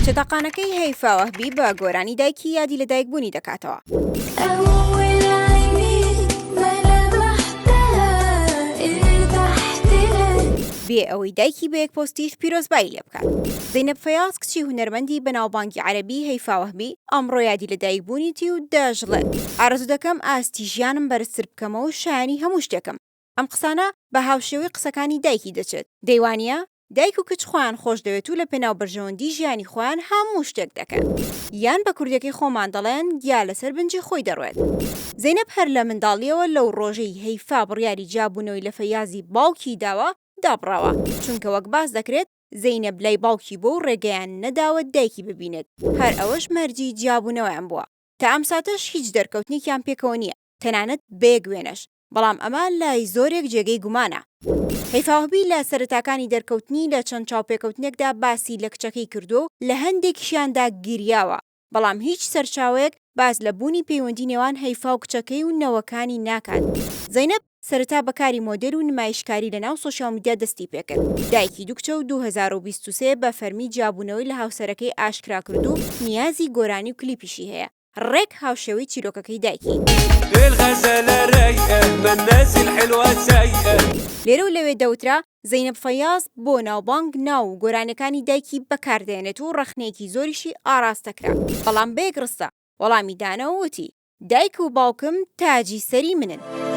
کچە تاقانەکەی هەیفا وەهبی بە گۆرانی دایکی یادی لەدایکبوونی دەکاتەوە. بێ ئەوەی دایکی بە یەک پۆستیش پیرۆزبایی لێ بکات. زەینەب فەیاز کچی هونەرمەندی بەناوبانگی عەرەبی هەیفا وەهبی ئەمڕۆ یادی لەدایکبوونیتی و دەشڵێت، ئارەزوو دەکەم ئاستی ژیانم بەرزتر بکەمەوە و شایەنی هەموو شتێکم. ئەم قسانە بە هاوشێوەی قسەکانی دایکی دەچێت. دەی وانییە؟ دایک و کچ خۆیان خۆش دەوێت و لە پێناو بەرژەوەندی ژیانی خۆیان هەموو شتێک دەکەن. یان بە کوردیەکەی خۆمان دەڵێن گیا لەسەر بنجی خۆی دەڕوێت. زەینەب هەر لە منداڵیەوە لەو ڕۆژەی هەیفا بڕیاری جیابوونەوەی لە فەیازی باوکی داوە دابڕاوە، چونکە وەک باس دەکرێت زەینەب لای باوکی بووە و ڕێگەیان نەداوە دایکی ببینێت، هەر ئەوەش مەرجی جیابوونەوەیان بووە. تا ئەم ساتەش هیچ دەرکەوتنێکیان پێکەوە نییە، تەنانەت بە یەک وێنەش، بەڵام ئەمە لای زۆرێک جێگەی گومانە. هەیفا وەهبی لە سەرەتاکانی دەرکەوتنی لە چەند چاوپێکەوتنێکدا باسی لە کچەکەی کردووە و لە هەندێکیشیاندا گریاوە، بەڵام هیچ سەرچاوەیەک باس لە بوونی پەیوەندی نێوان هەیفا و کچەکەی و نەوەکانی ناکات. زەینەب سەرەتا بە کاری مۆدێل و نمایشکاری لەناو سۆشیال میدیا دەستی پێکرد، دایکی دوو کچە و 2023 بە فەرمی جیابوونەوەی لە هاوسەرەکەی ئاشکرا کرد و نیازی گۆرانی و کلیپیشی هەیە، ڕێک هاوشێوەی چیرۆکەکەی دایکی. لێرە و لەوێ دەوترا زەینەب فەیاز بۆ ناوبانگ ناو و گۆرانیەکانی دایکی بەکاردەهێنێت و ڕەخنەیەکی زۆریشی ئاڕاستە کرا، بەڵام بە یەک ڕستە وەڵامی دانەوە و وتی، دایک و باوکم تاجی سەری منن.